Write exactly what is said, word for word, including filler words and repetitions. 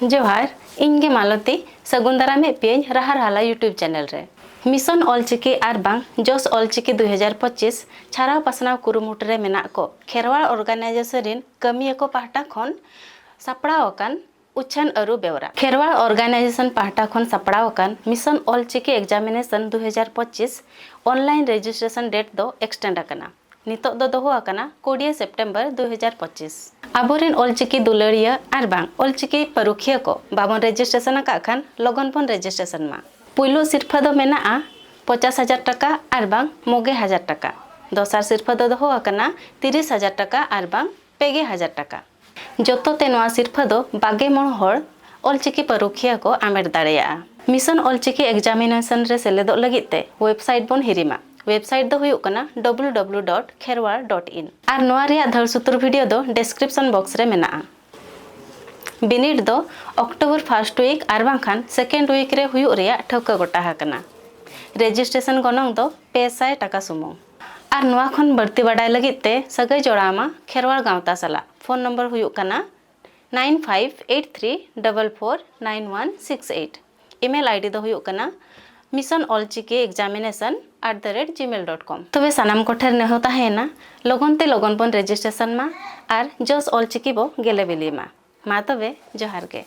ᱡᱚᱦᱟᱨ, ᱤᱧ ᱜᱮ ᱢᱟᱞᱚᱛᱤ᱾ ᱥᱟᱹᱜᱩᱱ ᱫᱟᱨᱟᱢᱮᱫ ᱯᱮᱭᱟᱹᱧ ᱨᱟᱦᱟᱨ ᱦᱟᱞᱟ YouTube ᱪᱮᱱᱮᱞ ᱨᱮ᱾ ᱢᱤᱥᱚᱱ ᱚᱞᱪᱤᱠᱤ ᱟᱨ ᱵᱟᱝ ᱡᱚᱥ ᱚᱞᱪᱤᱠᱤ ᱫᱩᱭ ᱦᱟᱡᱟᱨ ᱯᱚᱸᱪᱤᱥ ᱪᱷᱟᱨᱟᱣ ᱯᱟᱥᱱᱟᱣ ᱠᱩᱨᱩᱢᱩᱴᱩ ᱨᱮ ᱢᱮᱱᱟᱜ ᱠᱚ ᱠᱷᱮᱨᱣᱟᱲ ᱚᱨᱜᱟᱱᱟᱭᱡᱮᱥᱚᱱ ᱨᱤᱱ ᱠᱟᱹᱢᱤᱭᱟᱹ ᱠᱚ ᱯᱟᱦᱴᱟ ᱠᱷᱚᱱ ᱥᱟᱯᱲᱟᱣ ᱟᱠᱟᱱ ᱩᱪᱷᱟᱹᱱ ᱟᱹᱨᱩ ᱵᱮᱣᱨᱟ᱾ ᱠᱷᱮᱨᱣᱟᱲ ᱚᱨᱜᱟᱱᱟᱭᱡᱮᱥᱚᱱ ᱯᱟᱦᱴᱟ ᱠᱷᱚᱱ ᱥᱟᱯᱲᱟᱣ ᱟᱠᱟᱱ ᱢᱤᱥᱚᱱ ᱚᱞᱪᱤᱠᱤ ᱮᱠᱡᱟᱢᱤᱱᱮᱥᱚᱱ ᱫᱩᱭ ᱦᱟᱡᱟᱨ ᱯᱚᱸᱪᱤᱥ ᱚᱱᱞᱟᱭᱤᱱ ᱨᱮᱡᱤᱥᱴᱨᱮᱥᱚᱱ ᱰᱮᱴ ᱫᱚ ᱮᱠᱥᱴᱮᱱᱰ ᱟᱠᱟᱱᱟ᱾ ᱱᱤᱛᱚᱜ ᱫᱚ ᱫᱚᱦᱚ ᱟᱠᱟᱱᱟ ᱠᱩᱲᱤᱭᱟᱹ ᱥᱮᱯᱴᱮᱢᱵᱚᱨ ᱫᱩᱭ ᱦᱟᱡᱟᱨ ᱯᱚᱸᱪᱤᱥ᱾ ᱟᱵᱚᱨᱮᱱ ᱚᱞᱪᱤᱠᱤ ᱫᱩᱞᱟᱹᱲᱤᱭᱟᱹ ᱟᱨ ᱵᱟᱝ ᱚᱞᱪᱤᱠᱤ ᱯᱟᱹᱨᱩᱠᱷᱤᱭᱟᱹ ᱠᱚ ᱵᱟᱵᱚᱱ ᱨᱮᱡᱤᱥᱴᱨᱮᱥᱚᱱ ᱟᱠᱟᱫ ᱠᱷᱟᱱ ᱞᱚᱜᱚᱱ ᱵᱚᱱ ᱨᱮᱡᱤᱥᱴᱨᱮᱥᱚᱱ ᱢᱟ᱾ ᱯᱩᱭᱞᱩ ᱥᱤᱨᱯᱷᱟᱹ ᱫᱚ ᱢᱮᱱᱟᱜᱼᱟ ᱯᱚᱧᱪᱟᱥ ᱦᱟᱡᱟᱨ ᱴᱟᱠᱟ ᱟᱨ ᱵᱟᱝ ᱢᱚᱜᱮ ᱦᱟᱡᱟᱨ ᱴᱟᱠᱟ᱾ ᱫᱚᱥᱟᱨ ᱥᱤᱨᱯᱷᱟᱹ ᱫᱚ ᱫᱚᱦᱚ ᱟᱠᱟᱱᱟ ᱛᱤᱨᱤᱥ ᱦᱟᱡᱟᱨ ᱴᱟᱠᱟ ᱟᱨ ᱵᱟᱝ ᱯᱮᱜᱮ ᱦᱟᱡᱟᱨ ᱴᱟᱠᱟ᱾ ᱡᱚᱛᱚ ᱛᱮ ᱱᱚᱣᱟ ᱥᱤᱨᱯᱷᱟᱹ ᱫᱚ ᱵᱟᱜᱮ ᱢᱚᱬ ᱦᱚᱲ ᱚᱞᱪᱤᱠᱤ ᱯᱟᱹᱨᱩᱠᱷᱤᱭᱟᱹ ᱠᱚ ᱟᱢᱮᱴ ᱫᱟᱲᱮᱭᱟᱜᱼᱟ᱾ ᱢᱤᱥᱚᱱ ᱚᱞᱪᱤᱠᱤ ᱮᱠᱡᱟᱢᱤᱱᱮᱥᱚᱱ ᱨᱮ ᱥᱮᱞᱮᱫᱚᱜ ᱞᱟᱹᱜᱤᱫ ᱛᱮ ᱣᱮᱵᱥᱟᱭᱤᱴ ᱵᱚᱱ ᱦᱤᱨᱤᱢᱟ᱾ ᱣᱮᱵᱥᱟᱭᱤᱴ ᱫᱚ ᱦᱩᱭᱩᱜ ᱠᱟᱱᱟ W W dot Kherwar dot in. ᱟᱨ ᱱᱚᱣᱟ ᱨᱮᱭᱟᱜ ᱫᱷᱟᱹᱲ ᱥᱩᱛᱩᱨ ᱵᱷᱤᱰᱤᱭᱳ ᱫᱚ ᱰᱮᱥᱠᱨᱤᱯᱥᱚᱱ ᱵᱚᱠᱥ ᱨᱮ ᱢᱮᱱᱟᱜᱼᱟ᱾ ᱵᱤᱱᱤᱰ ᱫᱚ ᱚᱠᱴᱳᱵᱚᱨ ᱯᱷᱟᱥᱴ ᱣᱤᱠ ᱟᱨ ᱵᱟᱝᱠᱷᱟᱱ ᱥᱮᱠᱮᱱᱰ ᱣᱤᱠ ᱨᱮ ᱦᱩᱭᱩᱜ ᱨᱮᱭᱟᱜ ᱴᱷᱟᱹᱣᱠᱟᱹ ᱜᱚᱴᱟ ᱟᱠᱟᱱᱟ᱾ ᱨᱮᱡᱤᱥᱴᱨᱮᱥᱚᱱ ᱜᱚᱱᱚᱝ ᱫᱚ ᱯᱮ ᱥᱟᱭ ᱴᱟᱠᱟ ᱥᱩᱢᱩᱝ᱾ ᱟᱨ ᱱᱚᱣᱟ ᱠᱷᱚᱱ ᱵᱟᱹᱲᱛᱤ ᱵᱟᱰᱟᱭ ᱞᱟᱹᱜᱤᱫ ᱛᱮ ᱥᱟᱹᱜᱟᱹᱭ ᱡᱚᱲᱟᱣ ᱢᱟ ᱠᱷᱮᱨᱣᱟᱲ ᱜᱟᱶᱛᱟ ᱥᱟᱞᱟᱜ᱾ ᱯᱷᱳᱱ ᱱᱚᱢᱵᱚᱨ ᱦᱩᱭᱩᱜ ᱠᱟᱱᱟ nine five eight three double four nine one six eight. Email ID ᱫᱚ ᱦᱩᱭᱩᱜ ᱠᱟᱱᱟ mission olchiki examination at the rate gmail dot com᱾ ᱛᱚᱵᱮ ᱥᱟᱱᱟᱢ ᱠᱚᱴᱷᱮᱱ ᱱᱮᱦᱚᱨ ᱛᱟᱦᱮᱸᱭᱮᱱᱟ, ᱞᱚᱜᱚᱱ ᱛᱮ ᱞᱚᱜᱚᱱ ᱵᱚᱱ ᱨᱮᱡᱤᱥᱴᱨᱮᱥᱚᱱ ᱢᱟ ᱟᱨ ᱡᱚᱥ ᱚᱞᱪᱤᱠᱤ ᱵᱚ ᱜᱮᱞᱮ ᱵᱤᱞᱤ ᱢᱟ᱾ ᱢᱟ ᱛᱚᱵᱮ, ᱡᱚᱦᱟᱨ ᱜᱮ᱾